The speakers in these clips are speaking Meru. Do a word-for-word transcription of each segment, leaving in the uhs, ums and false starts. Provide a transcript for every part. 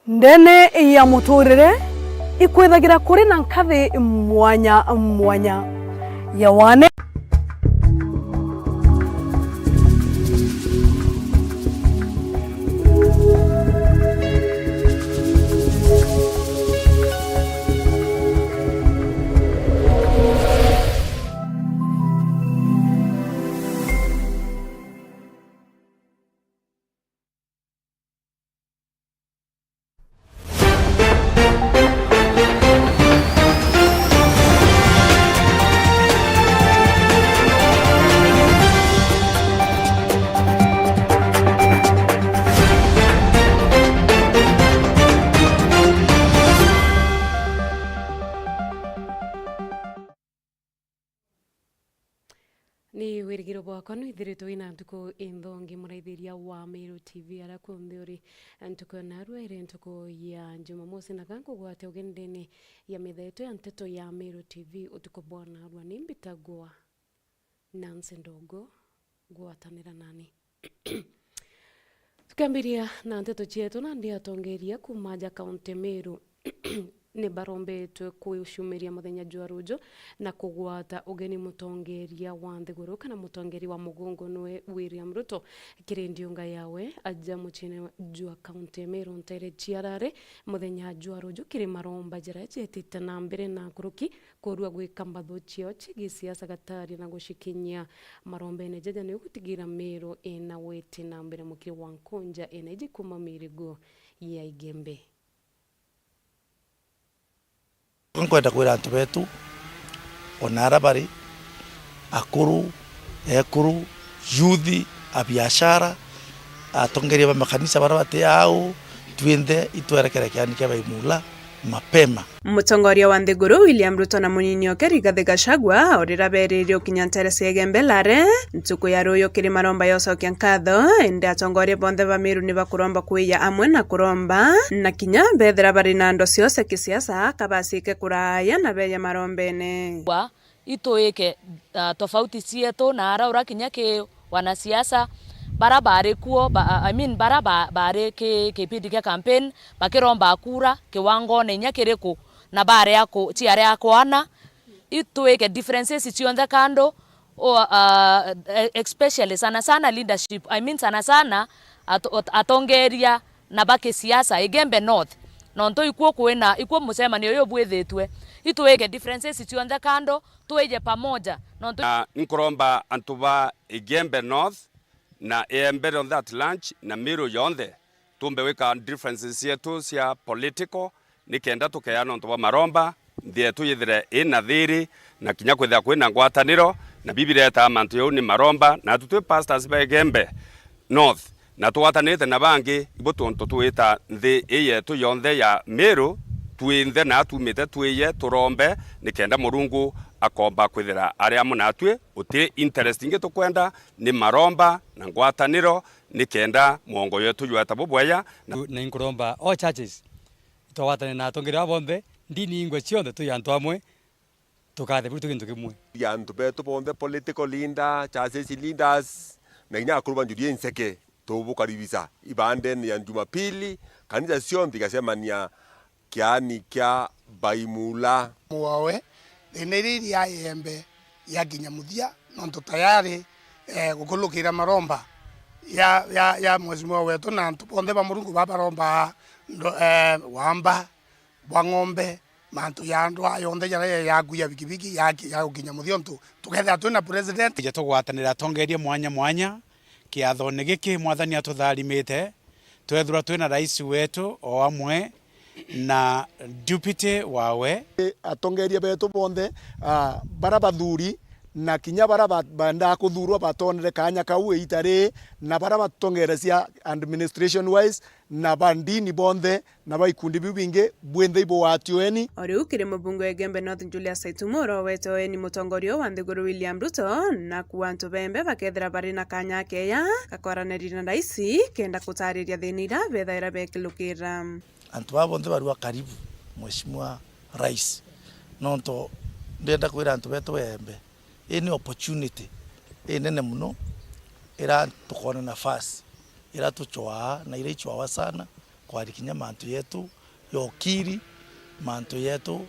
Ndene ya muturire ikwithagira kuri na nkathi mwanya mwanya ya wane. Ni wirigiro bwakwa nwithiritwe wina ntuku inthongi, muraithiria wa Meru T V, aria kunthe uri. Ntuku ya narua iri ntuku ya Jumamosi, na ka nkugwate ugeni ndene ya metha yetu ya nteto ya Meru T V utuku bwa narua. Ni mbitagwa Nancy Ndogo, ngwatanira nani. Tukiambiria na nteto cietu, nandi atongeria kuuma aja kaunti Meru ni barombetwe kwicumiria muthenya jwa ruju na kugwata ugeni mutongeria wa nthiguru kana mutongeria wa mugungu niwe William Ruto kiri ndiunga yawe aja muciine jwa kaunti Meru ntere ciarare muthenya jwa ruju kiri maromba jaria jetite na mbere na nkuruki kurua gwika mbatho ciao cia gisiasa gatari na gucikinyia marombene jaja ni gutigira Meru ina witi na mbere mukiri wa nkunja ina iji kuuma mirigo ya Igembe. Nkwenda kwira antu betu, ona ara bari akuru, ekuru, youth, abiashara, atongeria ba makanisa bara bati au, twinthe itwerekere kiani kia Baimula mapema. Mutongoria wa nthiguru William Ruto na munini oke Rigathi Gachagua, o riria beeririe ukinya ntere cia Igembe Lare, ntuku ya ruuyu kiri maromba ya ucokia nkatho, indi atongoria bonthe ba Meru ni bakuromba kwiya amwe na kuromba, na kinya bethira bari na ndo ciao cia kisiasa, kabacike kuraya na beeye marombene. Wa, itwike, ah, tofauti cietu na araura kinya ki wanasiasa bara bari kuo, ba, I mean, bara ba, bari ki, kipindi kia campaign, bakiromba kura kiwangone inya kiriku, na bari aku, ciari akwana, itwike differences cionthe kando, o, ah, e-, especially sana sana leadership, I mean sana sana at-, at-, atongeria na ba kisiasa Igembe North, nontu ikuo kwina, ikuo mucemanio uyu ubwithitue, itwike differences cionthe kando, twije pamoja, nontu. Na nkuromba antu ba Igembe North na Igembe yonthe at large na Meru yonthe, tumbe gwika differences cietu cia political, nikenda tukeana untu bwa maromba, nthi yetu yithire ina thiri, na kinya kwithira kwina ngwataniro, na Bibilia yetaa mantu jau ni maromba, na atu twi pastors ba Igembe North, na tugwatanirite na bangi, ibo tuntu twita nthi ii yetu yonthe ya Meru, twinthe na tumite twiye turombe, nikenda Murungu akomba kwithira ari amwe natwi. Uti interest ingi tukwenda, ni maromba na ngwataniro, nikenda mwongo yetu jweta bubwega. Na, na inkuromba all churches, itwagwatane na atongeria aba bonthe, ndini ingwe cionthe, twi antu amwe, tukathe buri twi gintu kimwe. Ya antu betu bonthe, political leader, churches leaders, na inya akuru ba Njuri Inseke, tubukaribisa ibandene ya Jumapili, kanisa cionthe igacemania kiani kia Baimula. Mwawe, thina iria iri ya Igembe yakinya muthia, nontu tayari, eh, gukulukira maromba ya, ya, ya mheshimiwa wetu na antu bonthe ba Murungu ba baromba ndo-, eh, wamba bwa ng'ombe, mantu ya ndwaa yonthe jaria yakuya bikibiki yaki-, yagukinya muthia, untu tukethira twina president. Ija tugwatanira atongeria mwanya mwanya kiathone giki Mwathani atutharimite, twethirwa twina rais wetu o amwe na deputy wawe. Atongeria betu bonthe, ah, bara bathuri na kinya bara ba-, baendaa kuthurwa batonere kanya kau iita rii, na bara batongerecia administration wise, na ba ndini bonthe, na ba ikundi biu bingi, bwinthe ibugwatio eni. O riu kiri mubunge wa Igembe North Julius Saitumo urowete eni mutongoria wa nthiguru William Ruto, na kuwa antu bembe bakethira bari na kanya keya gakwaraniri na raisi kenda kutariria thina iria bethaira bekilukira. Antu baa bonthe barua karibu, Mheshimiwa Rais, nontu ndenda kwira antu betu Igembe, ii ni opportunity inene muno, ira tukona nafasi, ira tuchwaa na ira ichwawa sana, Kwari kinya mantu yetu ya ukiri, mantu yetu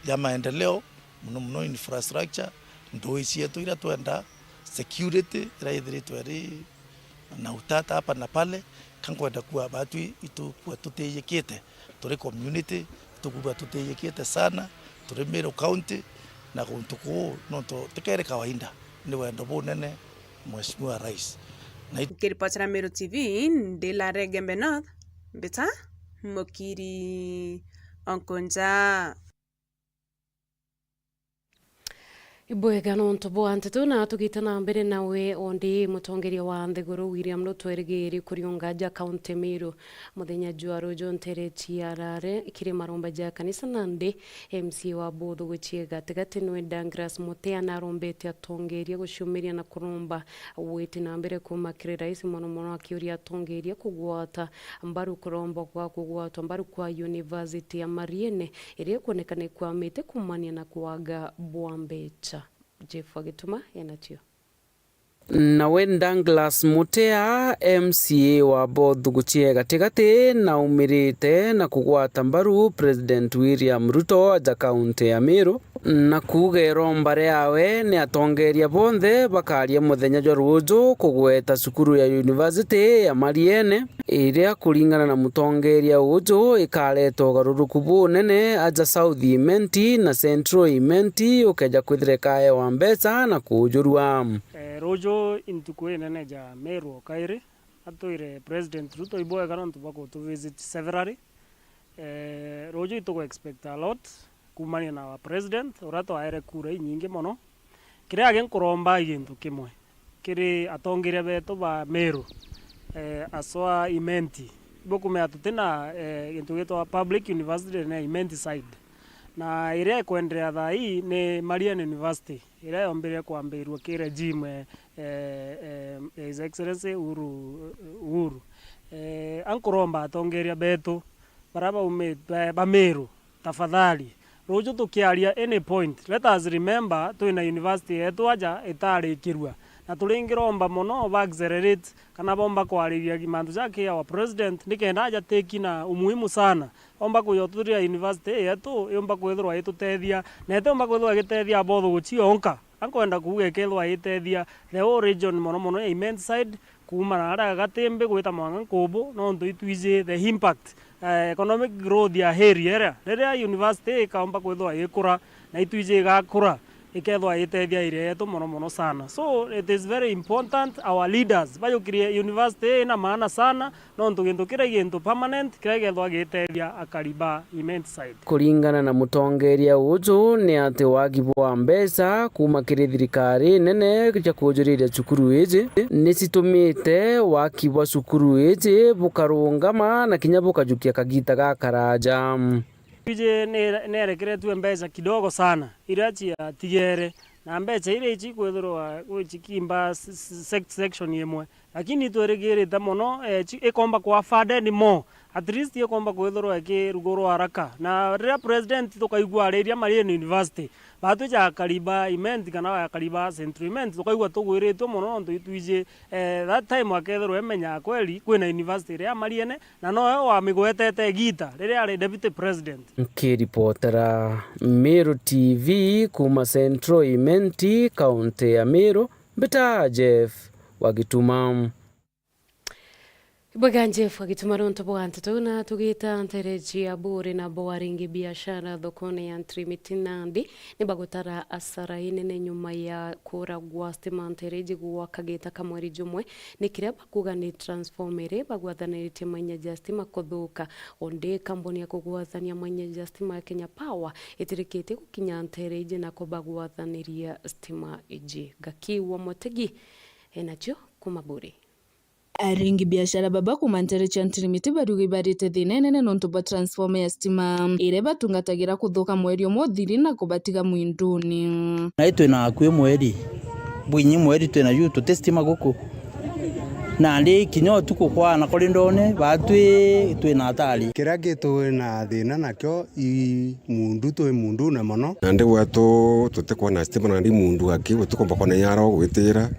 ya maendeleo, muno muno infrastructure, ndui cietu iria twenda, security iria ithiritwe iri na utata hapa na pale, ka nkwenda kuuga batwi itukua tutiyikite, turi community, itukua tutiyikite sana, turi Meru County, na guntu kuu nontu tikeri kawaida, ni wendo bunene Mheshimiwa Rais. Na i- Nkiripotera Meru T V, ndi Laregembe North, mbita Mukiri Onkonja. Ibwega nontu bwa nteto, na tugite na mbere nawe, ondi mutongeria wa nthiguru William Ruto erigiri kuriunga aja kaunti Meru muthenya jwa ruju ntere cia Rare kiri maromba ja kanisa, nandi M C A wa Buthuguchie gatigati niwe Douglas Mutea narombete atongeria guciumiria na kuromba witi na mbere kuuma kiri rais, mono mono akiuria atongeria kugwata mbaru kuromba gwa kugwatwa mbaru kwa University ya Mariene iria ikwonekana ikwamite kuumania na kwaga bwa mbecha. Jeff Agituma enatio. Nawe Douglas Mutea, M C A wa Buthuguchie gatigati, naumirite na kugwata mbaru President William Ruto aja kaunti ya Meru, na kuuga iromba riawe ni atongeria bonthe bakaria muthenya jwa ruuju kugweta cukuru ya University ya Mariene, iria kuringana na mutongeria uju ikareta ugaruruku bunene aja South Imenti na Central Imenti ukeja kwithira ikaewa mbeca na kuujurua. Eh, ruuju i ntuku inene ja Meru o kairi, atwire President Ruto ibwega nontu bwa kutu visit severally. Eh, ruuju itugu expect a lot kuumania na our president, uria twaere kura inyingi mono. Kiria ginkuromba i gintu kimwe kiri atongeria betu ba Meru, eh, aswa Imenti, bukumenya tutina, eh, gintu gitwa public university na Imenti side, na iria ikwenderea thaa ii ni Marian University iria yombire kwambirua ki regime, eh, eh, eh, His Excellency Uhuru, Uhuru. Eh, ankuromba atongeria betu baria baumite, ba Meru, tafadhali, ruuju tukiaria any point, let us remember twina university yetu aja itarikirua, na turingiromba mono ba accelerate kana bomba kwariria mantu ja ki our president nikenda aja take na umuhimu sana, omba kuyothuria university yetu yomba kwithirwa itutethia, na itiumba kwithirwa igitethia Buthuguchie onka. Ankwenda kuuga ikethirwa itethia the whole region, mono mono ya Imenti side, kuuma na aria Gatimbi gwita mwanka Nkubu, nontu itwiji the impact, eh, economic growth ya area iria. Riria university ikaomba kwithirwa ikura na itwiji igakura, ikethirwa itethia area yetu mono mono sana. So it is very important our leaders bajukirie university ina maana sana, nontu gintu kiria i gintu permanent, kiria gikethirwa gitethia akari ba Imenti side. Kuringana na mutongeria uju, ni ati wagi bwa mbeca kuuma kiri thirikari nene cia kuujuriria cukuru iji ni citumite waki bwa cukuru iji bukarungama na kinya bukajukia kagita gakaraja. Iji ni, ni erekeretue mbeca kidogo sana iria ciatigere, na mbeca iria ici kwithirwa gwicikimba s-, s-, sec-, section imwe. Lakini twirigirite mono, eh, chi-, ikomba kwa funded more. At least ikomba kwithirwa ikirugurwa haraka. Na riria president tukaigua ariria Marian University, batwi ja akari ba Imenti kana akari ba Central Imenti, tukaigua tugwiritwe mono nontu itwiji, eh, that time akethirwa emenya kweli kwina university iria ya Mariene, na noe wamigwetete igita riria ari deputy president. Nkiripotera Meru T V kuuma Central Imenti, kaunti ya Meru, mbita Jeff wa Gituma. Bwega Jeff wa Gituma nontu bwa nteto na tugita ntereji ya bure na bo aringi biashara thokone ya Ntirimiti nandi ni bagutara asara inene nyuma ya kuragwa stima ntereji gwa kagita ka mweri jumwe ni kiria bakuga ni transformer iria bagwathaniritie mainya ja stima kuthuka. Ondi kambuni ya kugwathania mainya ja stima ya Kenya Power itirikitie gukinya ntereji na kubagwathaniria stima iji. Gaki wa Motegi enacio kuma bure. Aringi biashara baba kuuma ntere cia Ntirimiti bariuga ibarite thina inene nontu bwa transformer ya stima iria batungatagira kuthuka mweri umwe uthiri na kubatiga mwinduni. Nai twina akui mweri, bwinyi mweri twina yu tuti stima guku. Nandi kinya utuku kwana kuri ndone, batwi twina atari. Kiria gitwina thina nakio i mundu, twi mundune mono. Nandi gwetu tutikwona stima, nandi mundu aki utikomba kwona inya aro gwitira.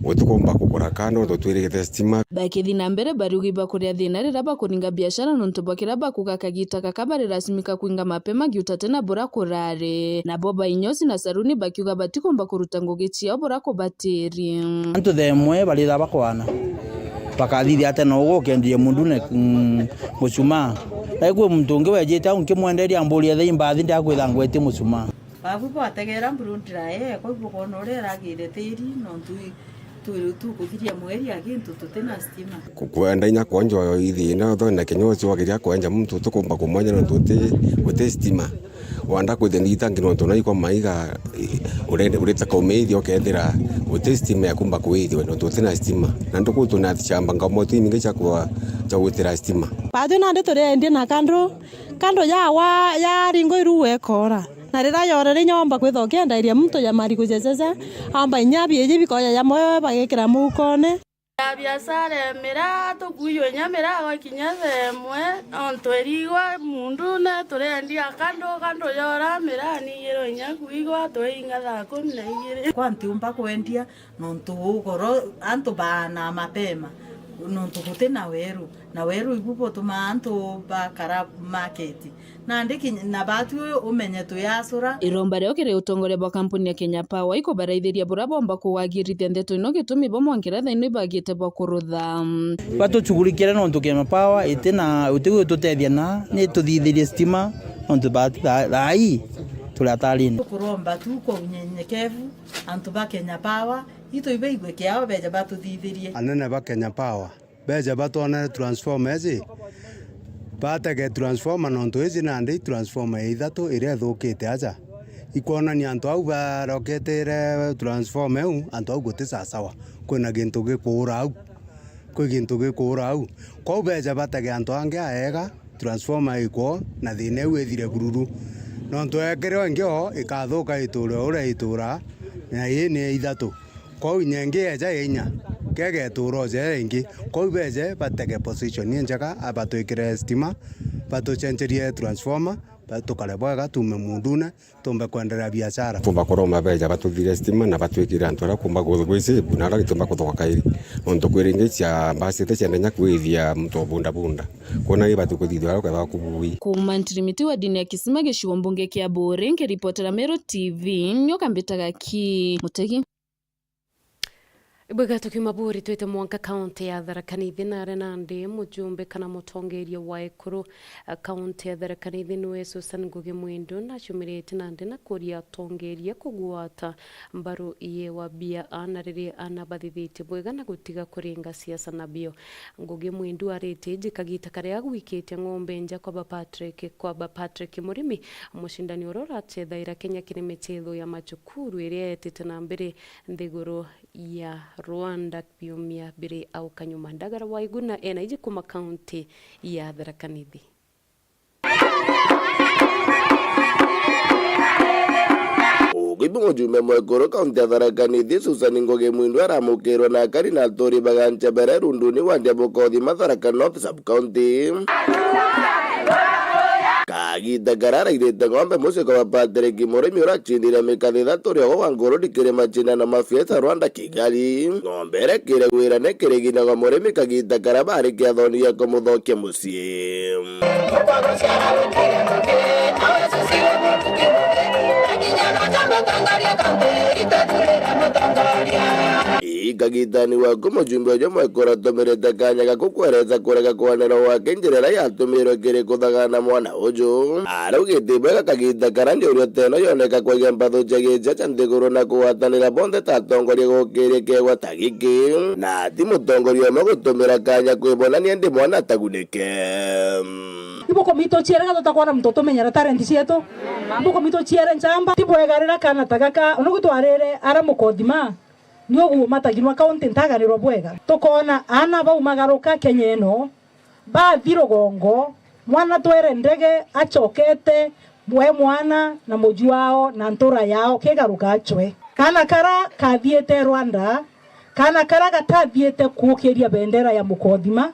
Utikumba kugura kando nontu twirigite stima. Bakithi na mbere, bariuga ibakuria thina riria bakuringa biashara nontu bwa kiria bakuga kagita gaka bari lasimika kwinga mapema giuta tena bura kurari. Nabo bainyosi na saruni bakiuga batikumba kuruta ngugi ciao bura kubatiri. Antu themwe barira bakwana, bakathithia tena ugu ukendie mundu ne, mm, mucumaa. Na ikwi muntu ungi wejite au nkimwenderia amburia thei mbathi ndiakwitha ngweti mucumaa. Babu bwategera mburu ndirae, kwa hivyo bwona uria iragire tiri, nontu i-, tu-, tukuthiria mweri ya gintu tutina stima. Ku-, kwenda inya kwonjwa ithina, uthone kinya ucio wageria kwenja muntu utikumba kumwenya nontu uti, uti stima. Wanda kwithia nthitangiro nontu naikwa maiga, i-, urende, urite kaumithia ukethira uti stima ya kumba kwithia nontu utina stima. Na nduku tuna shamba ngamo tu imingi cia kwa, cia gwitira stima. Batwi nandi turiendia na kandu, kandu yawa, yaringo iru wekora. Na riria yorere inya womba kwithwa ukiendairia muntu ya marigu jejece, aomba inya biiji bikoya ya moyo bagikira mukone. Ya biashara ya miraa, tukuiywe inya miraa gwakinya thaa imwe, nontu irigwa mundune, turendia kandu, kandu yora miraa, nigirwe inya kuigwa, tweinga thaa kumi na igiri. Kwa ntiumba kwendia, nontu ugoro, antu baana mapema, nontu guti na weru, na weru ibu butumaa antu bakara market. Nandi kinya, na batwi umenye twi acura. Iromba rio kiri utongoria bwa kampuni ya Kenya Power ikubaraithiria buria bomba kugagirithia ndeto ino gitumi bo mwankira thaa ino ibagite bwa kurutha. Batuchugurikire nontu Kenya Power iti na, uti gututethia na, ni tuthithirie stima, nontu ba-, tha-, thaa ii turi atarine. Tukuromba tu kwa unyenyekevu, antu ba Kenya Power, itu ibaigue kiao beja batuthithirie. Anene ba Kenya Power, beje batwonere transformer iji, batege transformer, nontu iji nandi i transformer ya ithatu iria ithukite aja. Ikwonania antu au baroketire transformer iu, antu au guti sasawa. Kwina gintu gikuura au. Kwi gintu gikuura au. Kwou beje batege antu angi aega, transformer ikwo, na thina iu ithire bururu. Nontu ekirwa ingi o, ikathuka iture uria itura, na ii ni ya ithatu. Kwou inya ingi yeja ya inya, kegetura uja iria ingi. Kwou beje batege position injega, a batwikire stima, batucenjerie transformer, ba-, tukare bwega, tuume mundune, tumbe kwenderea biashara. Tumba kuromba beja batuthire stima na batwikire antu aria kumba gu-, gwicibu na aria gitumba kuthoka kairi. Nontu kwi ringi cia mbasi ite cienda inya kwithia muntu wa bundabunda. Kwona ni batukuthithia aria ukethagwa kubui. Kuuma ntirimiti wa dini ya Kisima gicigo mbunge kia Buuri, nkiripotera Meru T V, nyoka mbitaga ki Mutegi. Ibwega tukiuma Buuri twite mwanka kaunti ya Tharaka Nithi, na aria nandi mujumbe kana mutongeria wa ekuru, a, kaunti ya Tharaka Nithi niwe Susan Ngugi Mwindu, nacumirite nandi na kuria atongeria kugwata mbaru yewa bia ana riria ana bathithitie bwega na gutiga kuringa siasa nabio. Ngugi Mwindu arite iji kagita karia agwikitie ng'ombe nja kwa ba Patrick, kwa ba Patrick Murimi, mucindani uria urachethaira Kenya kiri michetho ya macukuru iria yetite na mbere nthiguru ya Rwanda biumia biri au kanyuma. Ndagara wa Iguna ena iji kuma kaunti ya Tharaka Nithi. Ugibu mujumbe mwekuru kaunti ya Tharaka Nithi, Susan Ngugi Mwindu aramukirwe na akari na aturi bagancha bere runduni wa Ndiabukothi Matharaka North Sub County. Kagita kararairite ng'ombe mucii kwa Patrick Murimi uracindire mikathi ithatu rio wa ngurudi kiri macindano ma Fiesta Rwanda Kigali. Ng'ombe iria ikire gwira ni kiriginagwa Murimi kagita karia bari kiathoni gia kumuthokia mucii. Ii kagitani waku mujumbe uju mwekuru atumirite kanya gaku kwereza kurega kwanirwa gwake njira iria yatumirwe kiri kuthagana mwana uju. Araugite bwega kagita karia ndiuria teno yoneka kwagia mpathu cia gicha cia nthiguru na kugwatanira bonthe ta atongoria gukiria kiegwa ta giki. Na ti mutongoria umwe gutumira kanya kwibonania ndi mwana atagunike. Ibukumituchiere ga tutakwona muntu utumenyera talent cietu. Ibukumituchiere nchamba. Ti bwega riria kana ta gaka, ona gutwarire ara mukothima. Ni ugumatagirwa kaunti ntaganirwa bwega. Tukona ana baumagaruka Kenya ino, bathi rugongo, mwana twere ndege acokete, we mwana na muji wao na ntura yao kigaruka acwe. Kana kara kathiite Rwanda, kana kara gatathiite kuukiria bendera ya mukothima,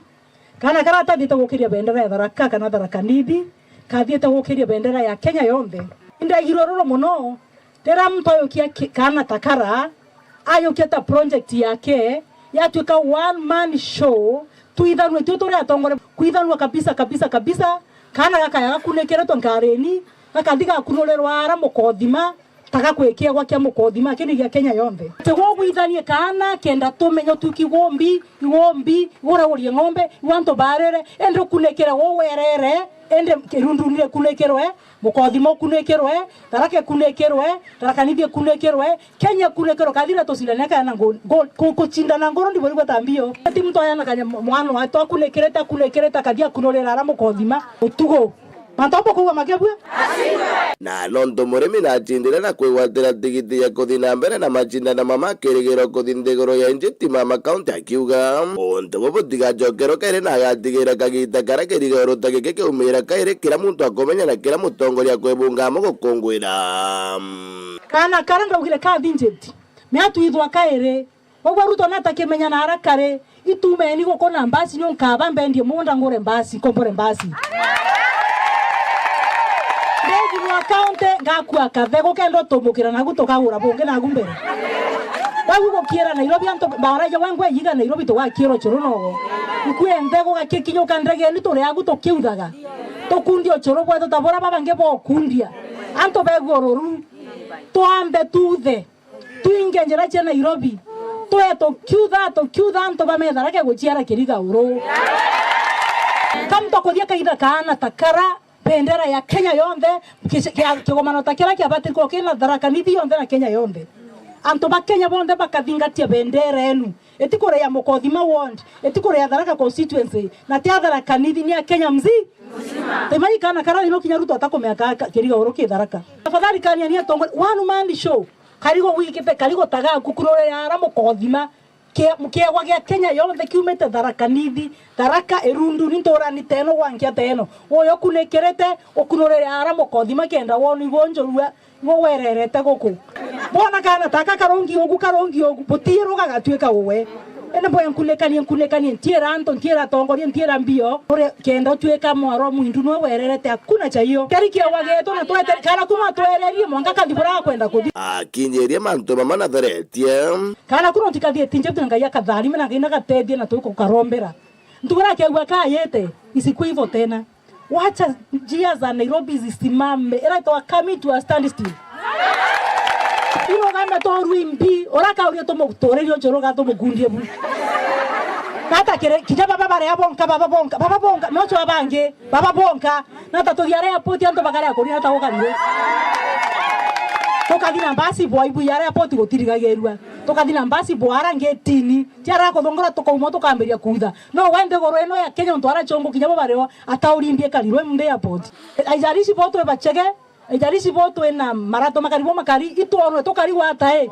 kana kara gatathiite guukiria bendera ya Tharaka kana Tharaka Nithi, kathiite guukiria bendera ya Kenya yonthe. Indegirwe ruru mono, riria muntu ayukia ki-, kana ta kara, ayukia ta project yake, yatuika one man show, twithanue tio turi atongoria, kwithanua kabisa, kabisa, kabisa. Kaana gakaya gakunikeretwe nkarini, gakathi gakunurirwa ara Mukothima, ta gakwikiagwa kia Mukothima, kini gia Kenya yonthe. Tigwo gwithanie kaana kenda tumenye tu kigumbi, igumbi, iguragurie ng'ombe, igu antu barire, indi ukunikire uu werere, indi Kirunduni rikunikirwe, Mukothima ukunikirwe, Tharaka ikunikirwe, Tharaka Nithi ikunikirwe, Kenya ikunikirwe, kathira tucindane kaya na ngu-, ngu-, ku-, kucindana nguru ndiburi gweta mbio. Ti muntu ayana kanya mwana wa twakunikirite, akunikirite, akathi akunurira ara Mukothima utugu. Mantu amwe kuuga makebua? Na nontu murimi nacindire na kwigwatira tigiti ya kuthi na mbere na macindano mama kirigiro kuthi nthiguru ya inji ti mama kaunti akiuga, untu bubu butigacokerwe kairi na agatigire kagita karia kirigiro ta giki kiumira kairi kira muntu akumenya na kira mutongoria akwibunga amo gukungwira. Kaana karia ndaugire kathi Egypt, mea twithwa kairi. Koguo Ruto natakimenya na ara kari, itumeni guku na mbasi, nio nkaba mbendie mugunda ngure mbasi, nkombore mbasi. Ndethirwa kaunti, ngakua kathego kenda utumukira nagu tukagura bungi nagu mbere. Bau gukiira Nairobi, antu baraja wangwe yiga Nairobi tugakiira ucuru nogo. Nkue nthego gakikinyuka ndegeni turi agu tukiuthaga. Tukundia ucuru bwetu ta bura babangi bokundia. Antu begururu. Twambe tuthe. Twinge njira cia Nairobi. Twe tukiutha, tukiutha antu ba Metharaka guciara kirigauru. Ka muntu akuthia kaitha kaana ta kara, bendera ya Kenya yonthe, ki-, kia-, kigomano ta kiria kiabatirikwa kina Tharaka Nithi yonthe na Kenya yonthe. Antu ba Kenya bonthe bakathingatia bendera enu. Itikuria Mukothima ward, itikuria Tharaka constituency, na tia Tharaka Nithi, ni ya Kenya mzi-, mzima. Timai kaana kara ino kinya Ruto atakumea ka, ka, kirigauru ki Tharaka. Tafadhali kania ni atongoria, one man show. Karigo gwikite, karigo taga kukunurira ara Mukothima. Kie-, kiegwa gia Kenya yonthe kiumite Tharaka Nithi, Tharaka, Irundu, ni nturani teno gwa nkia teno. Uyo kunikirite, ukunurire ara Mukothima kenda wonu igo njorua, igo wererete guku. Bona kaana taka karongi ugu, karongi ugu, butiiruga gatuika uwe. Ene mboya nkunikanie, nkunikanie, ntiira antu, ntiira atongoria, ntiira mbio. Uri kenda utuika mwaro mwindu nwe wererete, hakuna cha hiyo. Keri kiegwa gietu na twete, kana kuma twererie mwanka kathi bura akwenda kuthi. Akinyirie mantu mama natheretie. Kana kuno ntikathieti nje tu Ngai akatharime na Ngai nagatethie na tukukarombera. Ntuura kiegwa kayete, isikuwa hivyo tena. Wacha njia za Nairobi zisimame. Iraitwa coming to a standstill. Irugame torwi mbi, urakauria tumutuuririe ucuru ga tumukundie bu. Nata kire, kinya baba baria bonka, baba bonka, baba bonka, nocho abangi, baba bonka. Nata tuthia airport antu bakaria kuri nata gukarire. Tukathi na mbasi bwa ibu ya airport gutirigagirua. Tukathi na mbasi bwa ara ngetini. Tiara kuthungura tukauma tukambiria kuutha. No wende goro ino ya Kenya untu ara chongo kinya bo bario ataurimbie karirwe mbe airport. Aijarishi bo twe bachege, aijarishi bo twe na marato makari bo makari, itworwe tukari gwata i.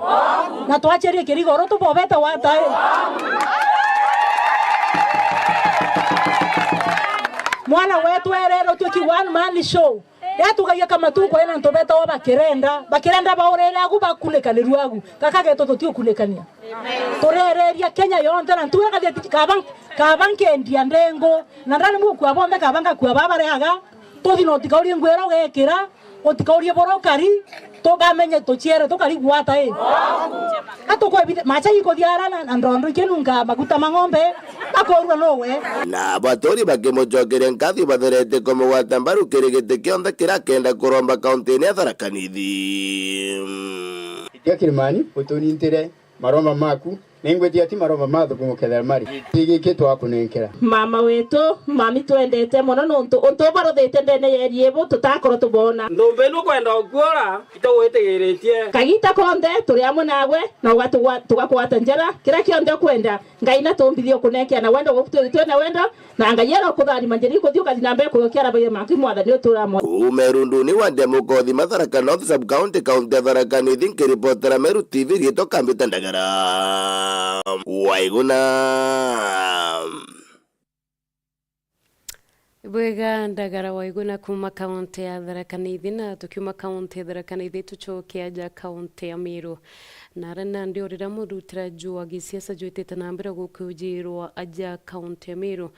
Na twacherie kirigo ro tubobete gwata i. Mwana wetu erero twe ki one man show. Yatugagia kamatuko ena ntu betawa bakirenda, bakirenda baurere agu bakunekanirua agu. Gaka getu tutiukunekania. Turereria Kenya yonthe na ntura kathia kaba, kaba nkendia ndengo. Na ndani mukua bonthe kaba ngakua babareaga. Tuthi na utikaurie ngwira ugekira, utikaurie bura ukari, tugamenye tuchiere tukari gwata i. Atukwebithe, macha ikuthiara na, na ndondo ikinunga maguta ma ng'ombe, akorua nowe. Na baturi bakimucokeria nkathi batherete kumugwata mbaru kiri giti kionthe kiria akenda kuromba kaunti-ini ya Tharaka Nithi. Itia Kilimani, utunintire maromba maku, ningwitia ti maromba mathuku mukethera mari. Ti giki twakunenkera. Mama wetu, mami twendete mono nontu untu ubaruthite ndene ya eri ibu tutakorwo tubona. Nthumbi nukwenda ukuura, itugwitigiritie. Kagita konthe turi amwe nawe, na ugatugwa-, tugakugwata njara, kiria kionthe ukwenda. Ngai natumbithie ukunenkea na wendo gwaku twi-, twina wendo, na Ngai arokutharima njira ikuthi ukathi na mbere kuyokia arabaia maku Mwathani utura mo. Kuuma Irunduni wa Ndemu Kothima Tharaka North Sub County, County ya Tharaka Nithi, nkiripotera Meru T V riitwa Kambita Ndagara. Waiguna. Bwega Ndagara Waiguna kuuma kaunti ya Tharaka Nithi, na tukiuma kaunti ya Tharaka Nithi tucoke aja kaunti ya Meru. Nare nandi o riria murutira jwa gisiasa jwitite na mbere gukiujirwa aja kaunti ya Meru,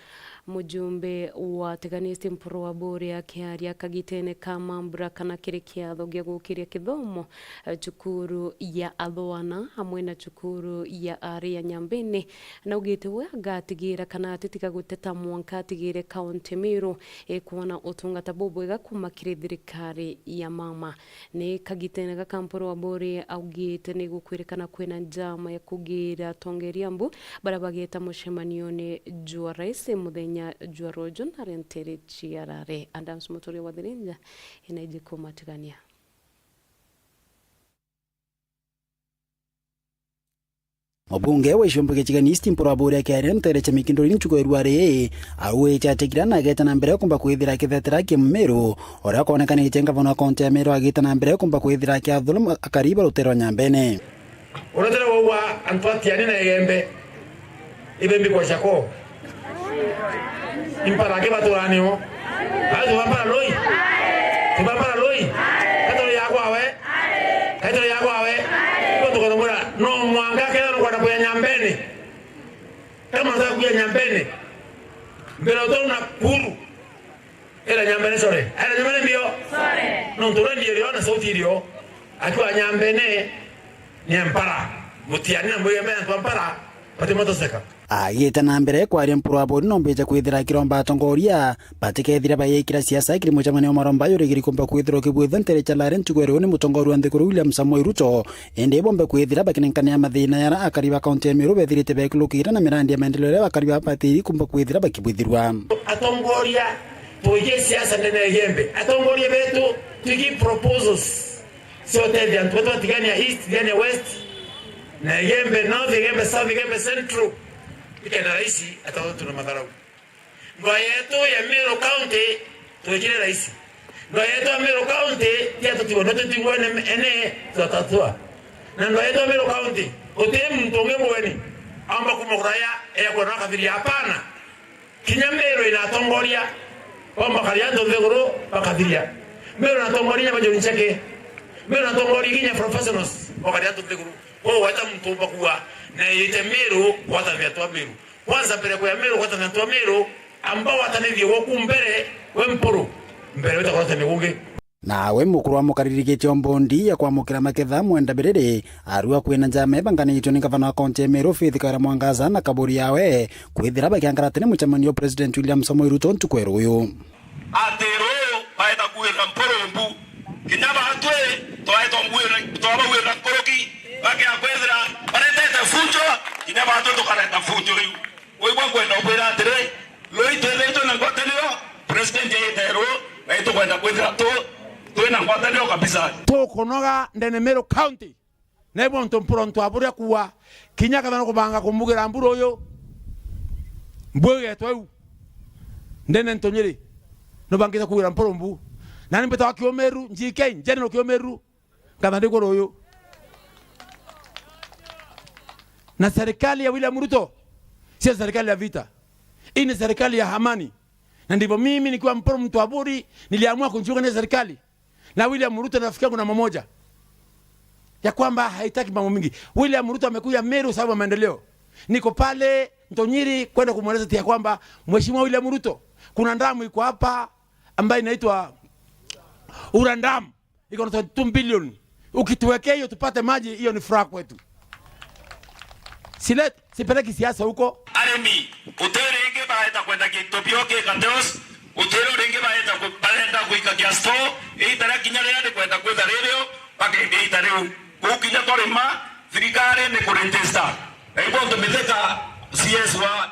mujumbe wa Tigania East Mpuru Aburi akiaria kagitene ka mambura kana kiri kiatho gia gukiria kithomo, eh, cukuru ya athwana amwe na cukuru ya ari ya Nyambene, naugite we agatigira kana atitiga guteta mwanka atigire kaunti ya Meru ikwona utungata bubwega kuma kiri thirikari ya mama. Ni kagitene gaka Mpuru Aburi augite ni gukwirikana kwina njama ya kugira atongeria mbu baria bageta mucemanione jwa rais muthenya jwa ruju na renteri ciarare. Adams Muturia wa Thirinja inaiji kumatigania. Mubunge wa Ichumbi Gichigani East Mpuru Aburi akiaria nteere cia Mikindori ntuku ya ruari, auite atikira na ageta na mbere kumba kwithira akithetera aki Meru, uria akonekanite ngavana wa kaunti ya Meru agita na mbere kumba kwithira akiathura akari ba rutere rwa Nyambene. Uretera waua antu atiani na Igembe. Ibembi kwa shako. Impara ke baturanio. Ai, tubambara loi. Tubambara loi. Katoro ya kwawe. Katoro ya kwawe. Kwa tukono mura. No mwanga kera no kwenda kuya Nyambene. Kama nataka kuya Nyambene. Mbere utaona kuru. Era Nyambene sore. Era Nyambene mbio. Sore. No ntura ndio na sauti ndio. Akiwa Nyambene. Ni mpara. Mutiani na mwige mena mpara. Pati moto seka. Agite na mbere kwaria Mpuru Aburi nombite kwithira akiromba atongoria batikethira bayikira siasa kiri mucemanio wa maromba yurigiri kumba kwithira ukibwithwa ntere cha lare ntuku ya riu ni mutongoria wa nthiguru William Samoei Ruto, indi bombe kwithira bakinenkanira mathina yara akari ba kaunti ya Meru bethirite bekulukira na mirandi ya maendeleo iria bakari babatiri kumba kwithira bakibwithirwa. Atongoria tuige siasa ndene ya Igembe. Atongoria betu tuigi proposals. Cia utethia antu betu ba Tigania East, Tigania West, na Igembe North, Igembe South, Igembe Central. Ikenda raisi atatwe na matharau. Ndoa yetu ya Meru County twikire raisi. Ndoa yetu ya Meru County tia tutiwa no tutigwe ene ene tutatua. Na ndoa yetu ya Meru County uti muntu ungi mugeni aomba kuma kuraya ya kwona kathiria, hapana. Kinya Meru ina atongoria, bo bakaria antu nthiguru bakathiria. Meru na atongoria inya bajuri ncheke. Meru na atongoria kinya professionals bakaria antu nthiguru. Kwou weta muntu umba kuuga, na ite Meru, gwatanithia twa Meru. Kwanza mbere kuya Meru, gwatanithia twa Meru, amba watanithie gwaku mbere, we Mpuru, mbere wita gwatanithia gungi. Nawe mukuru wa mukaririgitie o mbondi ya kwamukira maketha Mwenda Biriri, arua kwina njama ibanganitwe ni ngavana wa kaunti ya Meru Faith Kawira Mwangaza na kaburi yawe kwithira bakiangaratene mucemanio wa President William Samoei Ruto ntuku ya ruyu. Ati ruu baeta kuwira Mpuru mbu, kinya batwi twaetwa ngwira, twabawira nkuruki, bakea kwithira baretete funjo, kinya batwi tukareta funjo riu. Kwou ibwa nkwenda ubwira atiri, ruu itwithiritwe na ngwataniro, President aite ruu, na itukwenda kwithira tu, twina ngwataniro kabisa. Tukunoga ndene Meru County, na ibwa untu Mpuru ntu aburia kuwa, kinya kethira nukubanga kumugira mburu uyu, mbu igetwa iu, ndene ntunyiri, nubangite kugira Mpuru mbu. Na ni mbitawa Kiumiru, G K, General Kiumiru, Ngatha ndi iguru uyu. Na serikali ya William Ruto sio serikali ya vita. Hii ni serikali ya amani. Na ndivyo mimi nikiwa Mpuru mtu wa Buri niliamua kujiunga na serikali. Na William Ruto ni rafiki yangu namba moja. Ya kwamba haitaki mambo mingi. William Ruto amekuja Meru sababu ya maendeleo. Niko pale Ntonyiri kwenda kumweleza ya kwamba Mheshimiwa William Ruto, kuna ndamu iko hapa ambayo inaitwa Ura Dam. Iko na twenty two billion. Ukituwekea hiyo tupate maji, hiyo ni furaha kwetu. Sile, sipeleki siasa huko. Arimi, utiri ingi baeta kwenda gintu bio ki Kateos, utiri ringi baeta ku-, barenda guikagia store, iita ria kinya riria rikwenda kwitha ririo, bakeendia iita riu. Kuu kinya twarima, thirikari ni kuregister. Na ibo ntumite ta C S wa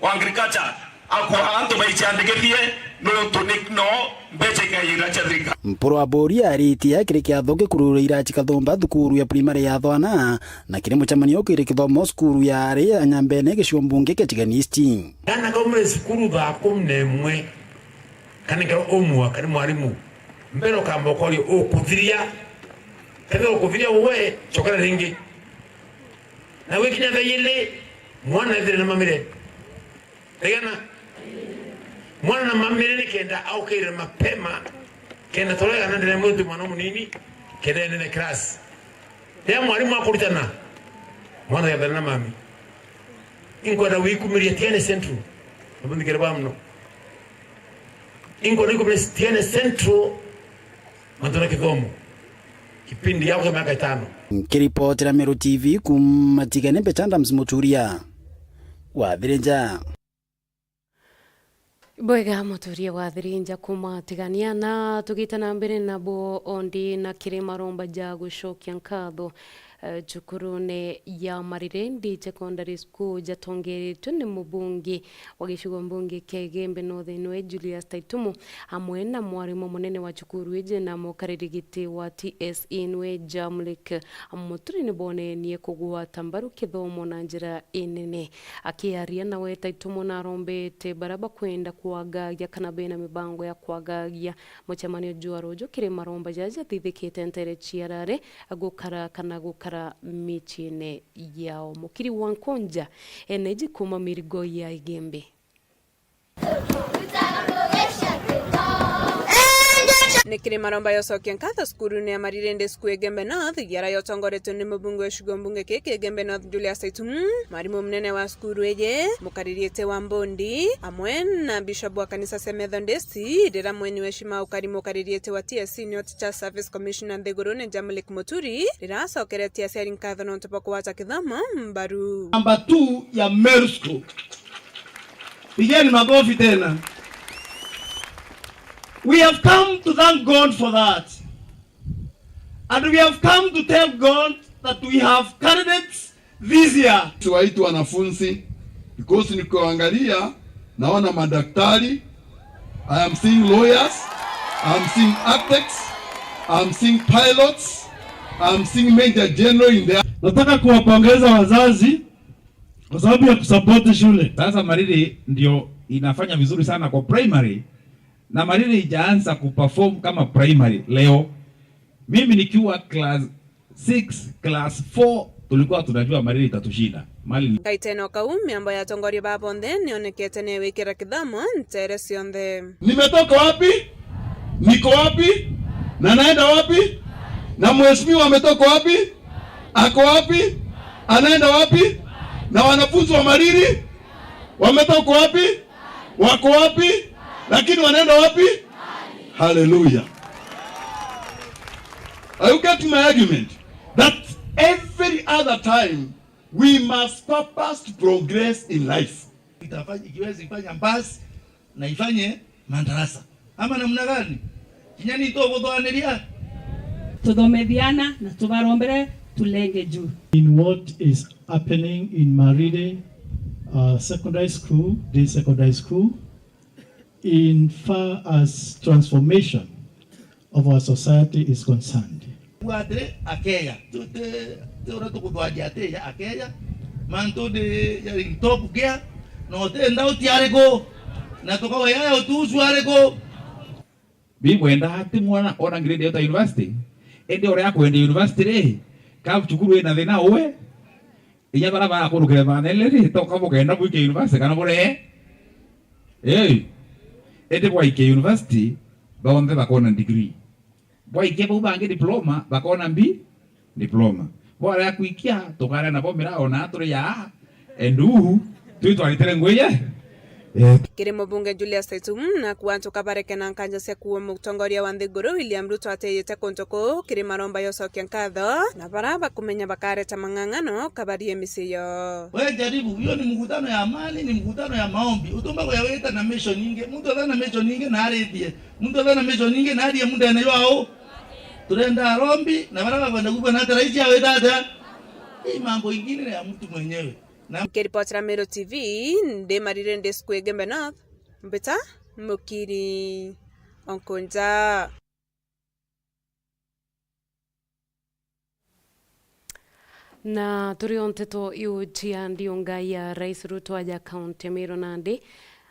wa agriculture, akwa antu baiciandikithie nontu ni no mbeca ikaiyira cia thirikari. Mpuru Aburi aritie kiri kiatho gikururire iraci kathumba thukuru ya primary ya Thwana, na kiri mucemanio kiri kithomo cukuru ya ari ya Nyambene gicigo mbunge kia Tigania East. Kana kaumire cukuru thaa kumi na imwe, kana kero umwe, kana mwarimu, mbere ukamba ukoria ukuthiria, kana ukuthiria uwe, cokera ringi. Na gwikinya thaa ili, mwana ethire na mamire. Rigana. Mwana na mamire ni kenda aukire mapema, kenda turegana ndene mwitu mwana munini, kenda enene class. Riria mwarimu akuritana, mwana yathana na mami. Inkwenda gwikumiria Tiene Central. Nabuthikire ba mno. Inkwenda gwikumiria Tiene Central. Mantu na kithomo. Kipindi yako ya miaka itano. Nkiripotera Meru T V kuuma Tigania, Mbeta Adams Muturia wa Thirinja. Bwega, Muturia wa Thirinja kuuma Tigania, na tugite na mbere nabo ondi na kiri maromba ja gucokia nkatho, eh, cukurune ya Marirendi Secondary School jatongeretwe ni mubunge wa gicigo mbunge kia Igembe North niwe Julius Taitumu, amwe na mwarimu munene wa cukuru iji na mukariri giti wa T S E niwe Jamlik Muturi nibonenie kugwata mbaru kithomo na njira inene. Akiaria nawe, Taitumu narombete baria bakwenda kwagagia kana bena mibango ya kwagagia mucemanio jwa ruju kiri maromba jaja jathithikite ntere cia Rare gukara kana gukara miciine yao. Mukiri wa Nkunja, eneji kuuma Mirigo ya Igembe. Ni kiri maromba ya ucokia nkatho cukurune ya Maririndi School Igembe North, igiara yotongoretwe ni mubunge wa gicigo mbunge kii kia Igembe North, Julius Taitumu, mwarimu munene wa cukuru iji, mukariri giti wa mbondi, amwe na Bishop wa kanisa cia Methodist, rira mweni wa heshima ukari mukariri giti wa T S C, nio Teacher Service Commissioner nthigurune Jamlik Muturi, rira acokeretie aciari nkatho nontu bwa kugwata kithomo mbaru. Number two ya Meru School. Pigeni makofi tena. We have come to thank God for that. And we have come to tell God that we have candidates this year. Siwaiti wanafunzi, because nikiwaangalia, naona madaktari, I am seeing lawyers, I am seeing architects, I am seeing pilots, I am seeing Major General in there. Nataka kuwapongeza wazazi kwa sababu ya kusupport shule. Sasa Mariri ndio inafanya vizuri sana kwa primary, na Mariri ijaanza kuperform kama primary leo. Mimi nikiwa class six, class four, tulikuwa tunajua Mariri itatushinda. Mali Kaiteno kau, miambo ya atongoria ba bonthe nionekete ni wikira kithomo ntere cionthe. Nimetoka wapi? Niko wapi? Na naenda wapi? Na mheshimiwa ametoka wapi? Ako wapi? Anaenda wapi? Na wanafunzi wa Mariri wametoka wapi? Wako wapi? Lakini wanaenda wapi? Hallelujah. Are you getting my argument? That every other time we must purpose to progress in life. Itafanya, ikiwezi ifanya basi na ifanye madarasa. Ama namna gani? Kinya ni tuguthwaniria. Tuthomethiana na tubarombere tulenge juu. In what is happening in Mariri, uh, Secondary School, this secondary school, in far as transformation of our society is concerned. Atiri akeya, ti, ti, ti uria tukuthwaria ati ya akeya, mantu ni ya in top gear, na uti ndauti ariku, na tukawaya utusu ariku. Bibwenda ati mwana ona grade ya ta university, indi uria akwenda university ri, ka cukuru ina thina uwe, inya bara bakurukire manele ri, toka bukenda bwike university kana bure. Ei, indi bwaikia university, bonthe bakona degree. Bwaikia bau bangi diploma, bakona mbi, diploma. Bwaria kwikia, tukaria nabo miraa ona turi ya, endu, twi twaritire ngugi ye. Eh. Kiri mubunge Julius Taitumu, na kuantuka bareke na nkanja cia kuua mutongoria wa nthiguru William Ruto ateyite kuntu kuu kiri maromba ya ucokia nkatho, na bara bakumenya bakareta mang'ang'ano kabarie micii yo. We jaribu, hiyo ni mkutano ya amani, ni mkutano ya maombi. Utumba kuyawita na mission ingi. Muntu athe na mission ingi na arithie. Muntu athe na mission ingi na arie mundene jwao. Turenda arombi, na bara bakwenda kugua na ati raisi awita atia? Hii mambo ingine ni ya mtu mwenyewe. Na Nkiripotera Meru T V, ndi Marire ndi Square Gembe North, mbita Mukiri Onkunja. Na turi o nteto iu cia ndiunga ya Rais Ruto aja kaunti ya Meru nandi,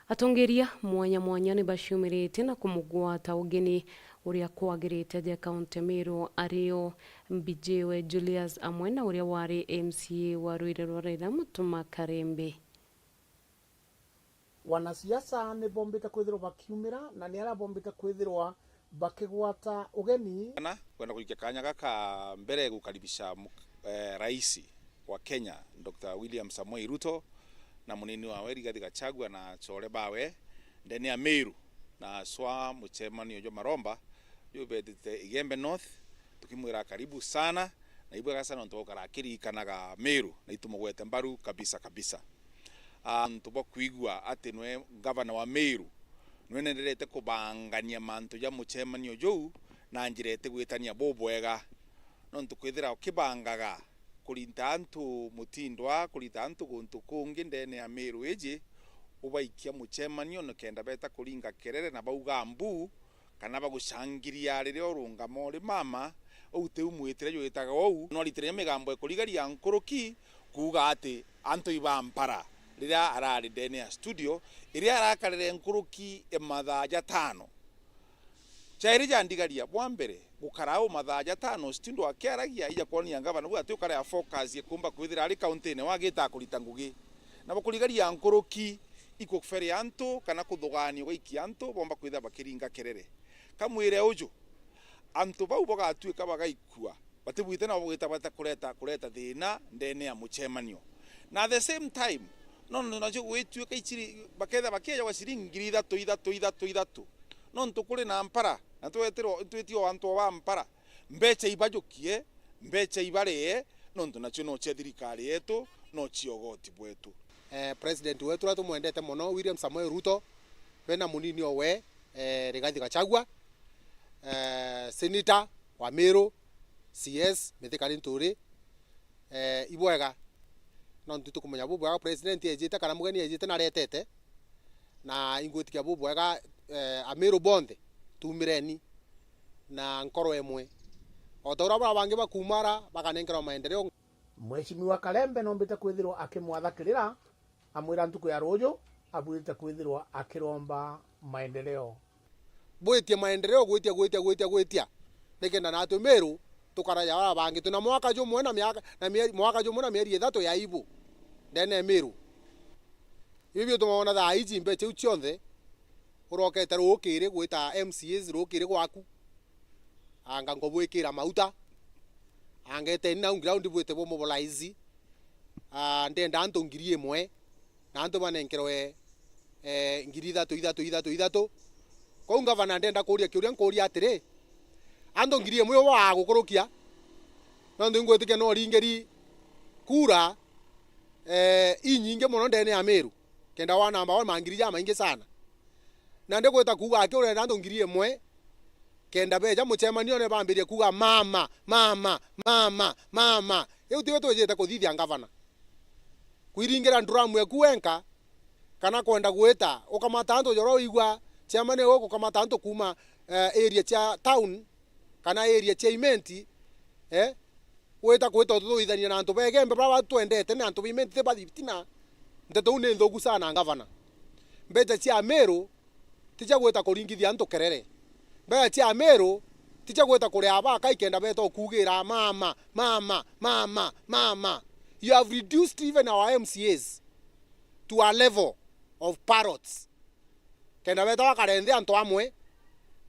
atongeria mwanya mwanya ni baciumiritie na kumugwata ugeni uria kwagirite aja kaunti ya Meru, ario mbijiwe Julius amwe na uria wari M C A wa rwire rwa Raila Mutuma Karembe. Wanasiasa ni bombite kwithirwa bakiumira, na ni aria bombite kwithirwa bakigwata ugeni. Kana kwenda kuikia kanya gaka mbere gukaribisha muk- eh, Rais wa Kenya, Doctor William Samoei Ruto, na munini wawe Rigathi Gachagua na achore bawe ndene ya Meru, na aswa muchemanio jwa Maromba jubetite Igembe North, tukimwira karibu sana, na ibwega sana nontu bwa gukara akiririkanaga Meru, na itumugwete mbaru kabisa kabisa. Antu bwa kwigua ati nwe ngavana wa Meru, nwe nenderete kubangania mantu ja muchemanio juu na njira itigwitania bubwega, nontu kwithira ukibangaga kurita antu mutindwa, kurita antu guntu kungi ndene ya Meru iji, ubaikia muchemanio nikenda beta kuringa kerere na bauga mbu, kana bagucangiria riria urungama uri mama, uu tiu mwitire jwitaga uu. No aritire migambo ikurigaria nkuruki kuuga ati antu ibampara riria arari ndene ya studio iria arakarire nkuruki ya mathaa jatano. Jairi jandigaria bwa mbere gukara au mathaa jatano studio akiaragia ija kwonia ngavana bwa ati ukare afocus kumba kwithira ari kauntine wagita kurita ngugi. Na bakurigaria nkuruki ikufere antu kana kuthugania ugaikia antu bomba kwithira bakiringa kerere. Kamwire uju, antu bau bagatuika bagaikua, batibwite nabo bagwita bata kureta, kureta thina ndene ya muchemanio. Na at the same time, nontu nacio gwituika iciri-, baketha bakieja gwa ciringi ngiri ithatu, ithatu, ithatu, ithatu. Nontu kuri na mpara, na twetirwo, twitio antu ba mpara, mbecha ibajukie, mbecha ibarie, nontu nacio no cia thirikari yetu, no cia ugoti bwetu. Eh, President wetu uria tumwendete mono, William Samoei Ruto, bena munini owe, eh, Rigathi Gachagua, eh, Senator wa Meru, C S, Mithika Linturi, eh, ibwega. Nontu tukumenya bubwega President ejite kana mugeni ejite na aretete, na ingwitikia bubwega, eh, Ameru bonthe, tumireni na nkoro imwe. O ta uria baria bangi bakuumara bakanenkerwa maendeleo. Mheshimiwa Kalembe nombite kwithirwa akimwathakirira, amwira ntuku ya ruuju abwirite kwithirwa akiromba maendeleo. Bwitie maendeleo gwitia, gwitia, gwitia, gwitia, nikenda natwi Meru tukara ja baria bangi. Twina mwaka jumwe na miaka, na mieri, mwaka jumwe na mieri ithatu ya ibu ndene ya Meru. Ibi biutuma wona thaa iji mbecha iu cionthe urokete rukiri gwita M C As rukiri gwaku. Anga nkubwikira mauta. Anga eteni nau ground bwite bu mobilize. Ah, ndenda antu ngiri imwe, na antu banenkerwe, eh, ngiri ithatu, ithatu, ithatu, ithatu. Kwou ngavana ndenda kuuria kiuria nkuuria atiri, antu ngiri imwe ubo agukurukia? Nontu ingwitikia no uringiri kura, eh, inyingi mono ndene ya Meru, kenda wa number one mangiri jamaingi sana. Na ndigwita kuuga aki urenda antu ngiri imwe, kenda beja muchemanione bambirie kuuga, "Mama, mama, mama, mama." Iu tiwe twijite kuthithia ngavana. Kwiringira nduramu eku wenka, kana kwenda gwita ukamata antu joro uigua chairman ugukamata antu kuuma, eh, area cia town kana area cia Imenti, eh, wita kwita ututhuithania na antu ba Igembe bara batwendete, ni antu ba Imenti ti bathi tina. Nteto iu ni nthuku sana ngavana. Mbecha cia Meru ti cia gwita kuringithia antu kerere. Mbecha cia Meru ti cia gwita kuria baka ikenda beta ukugira, "Mama, mama, mama, mama." You have reduced even our M C As to a level of parrots. Kenda beta bakare nthi antu amwe,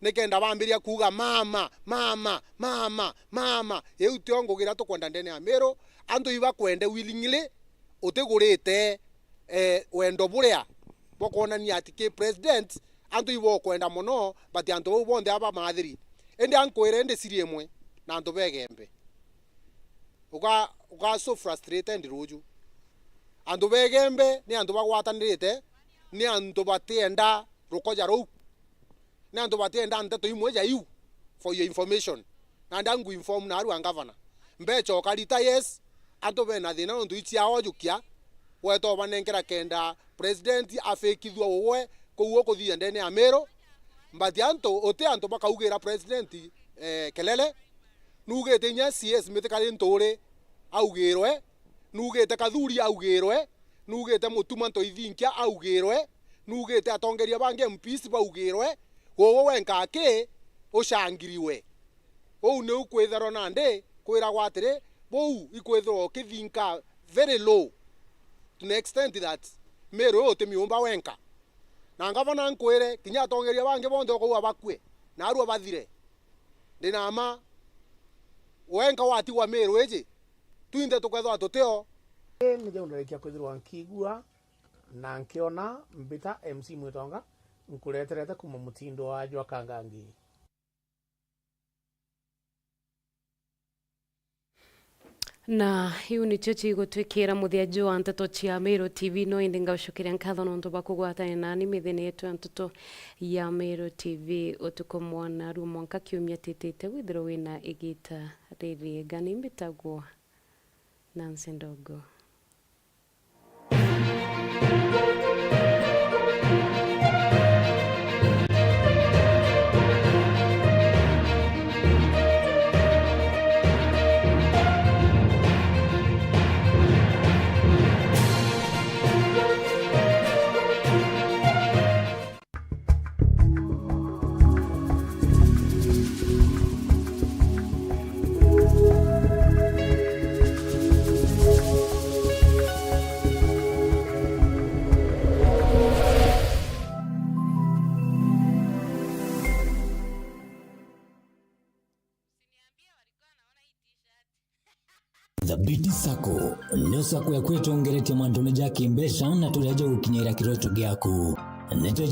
nikenda bambiria kuuga, "Mama, mama, mama, mama." Iu tio ngugi iria tukwenda ndene ya Meru. Antu ibakwende willingly, utigurite, eh, wendo buria bukwonania ati ki president, antu ibokwenda mono, but antu bau bonthe aba bamathiri. Indi ankwire, indi siri imwe, na antu ba Igembe. Uga, uga so frustrated ruuju. Antu ba Igembe ni antu bagwatanirite, ni antu batienda rukoja ruu. Ni antu batienda nteto imwe ja iu, for your information. Na ndangu inform na arua ngavana. Mbecha ukarita, yes, antu bena thina nontu ichiao jukia, weta ubanenkera kenda president afikithua uwe kuu ukuthithia ndene ya Meru. But antu, uti antu bakaugira president, eh, kelele. Nugite inya C S Mithika Linturi augirwe, nugite Kathuri augirwe, nugite Mutuma Ntoithinkia augirwe, nugite atongeria bangi M Ps baugirwe, uwe wenka aki ucangiriwe. Uu niu kwitharwa nandi kwiragwa atiri, buu ikwithirwa ukithinka very low to an extent that Meru uyu uti miumba wenka. Na ngavana nkwire, kinya atongeria bangi bonthe ukauga bakue. na arua bathire. Ndi na mma, wenka watigwa Miru iji, twinthe tukethwa tutio. Ni jau ndarikia kwithirwa nkiigua na nkiona mbita M C Mwitonga, nkureterete kuma mutindo wa jwa Kangangi. Na iu nicio cigutwikira muthia juu wa nteto cia Meru T V, no indi ngaucokeria nkatho nontu bwa kugwatania nani mithenya yetu ya nteto ya Meru T V utuku mwana ru mwanka kiumia titite, withirwe wina igita ririega. Ni mbitagwo Nancy Ndogo. Thabiti Sacco nio sacco yaku itongeretie mantune ja kimbeca na turia ja gukinyira kiroto giaku. Nitwe